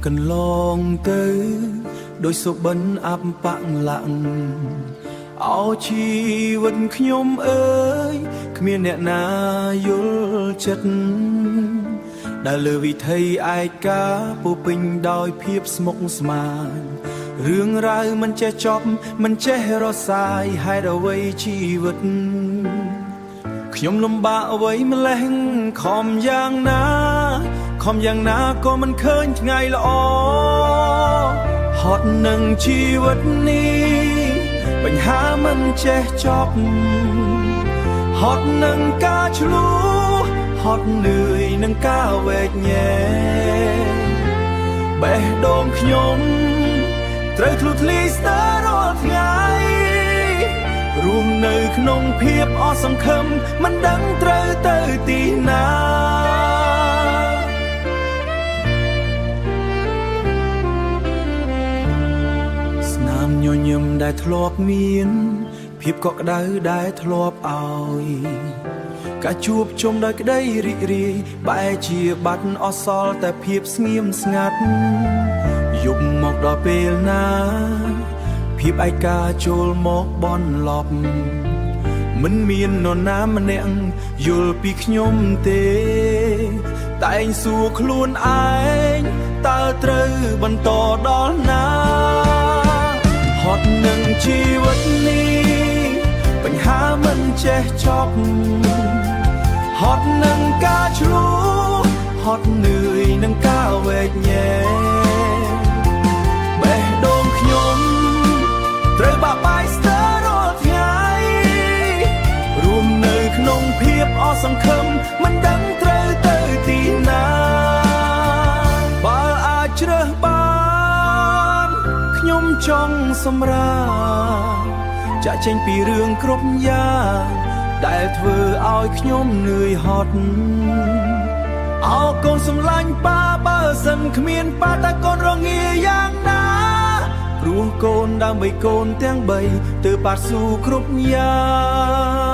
កន្លងទៅដោយសុបិនអាប់បាក់ឡាក់អោជីវិតខ្ញុំអើយគ្មានអ្នកណាយល់ចិត្តដែលលើវិថីឯកាពោពេញដោយភាពស្មុគស្មាញរឿងរ៉ាវមិនចេះចប់មិនចេះរសាយហេតុអ្វីជីវិត ខ្ញុំលំបាកអ្វីម្លេះខំយ៉ាងណាខំយ៉ាងណាក៏មិនឃើញថ្ងៃល្អហត់នឹងជីវិតនេះបញ្ហាមិនចេះចប់ហត់នឹងការឈ្លោះហត់នឿយនឹងការវែកញែកបេះដូងខ្ញុំត្រូវធ្លុះធ្លាយស្ទើររាល់ថ្ងៃ រួមនៅក្នុងភាពអស់សង្ឃឹមមិនដឹងត្រូវទៅទីណា ស្នាមញញឹមដែលធ្លាប់មាន ភាពកក់ក្ដៅដែលធ្លាប់ឲ្យការជួបជុំដោយក្តីរីករាយបែរជាបាត់អស់សល់តែភាពស្ងៀមស្ងាត់យប់មកដល់ពេលណា ភាពឯកាចូលមកបនលប់មិនមាននរណាម្នាក់យល់ពីខ្ញុំទេ តែងសួរខ្លួនឯងតើត្រូវបន្តដល់ណាហត់នឹងជីវិតនេះបញ្ហាមិនចេះចប់ហត់នឹងការឈ្លោះហត់នឿយនឹងការវែកញែកបេះដូងខ្ញុំត្រូវបាក់បែកស្ទើររាល់ថ្ងៃរួមនៅក្នុងភាពអស់សង្ឃឹមមិនដឹងត្រូវទៅទីណាបើអាចជ្រើសបានខ្ញុំចង់សម្រាកចាក់ចេញពីរឿងគ្រប់យ៉ាងដែលធ្វើឲ្យខ្ញុំនឿយហត់ អោកូនសំឡាញ់ប៉ាបើសិនគ្មានប៉ាតើកូនរងាយ៉ាងណាព្រោះកូនដើម្បីកូនទាំងបីទើបបាត់ស៊ូគ្រប់យ៉ាង។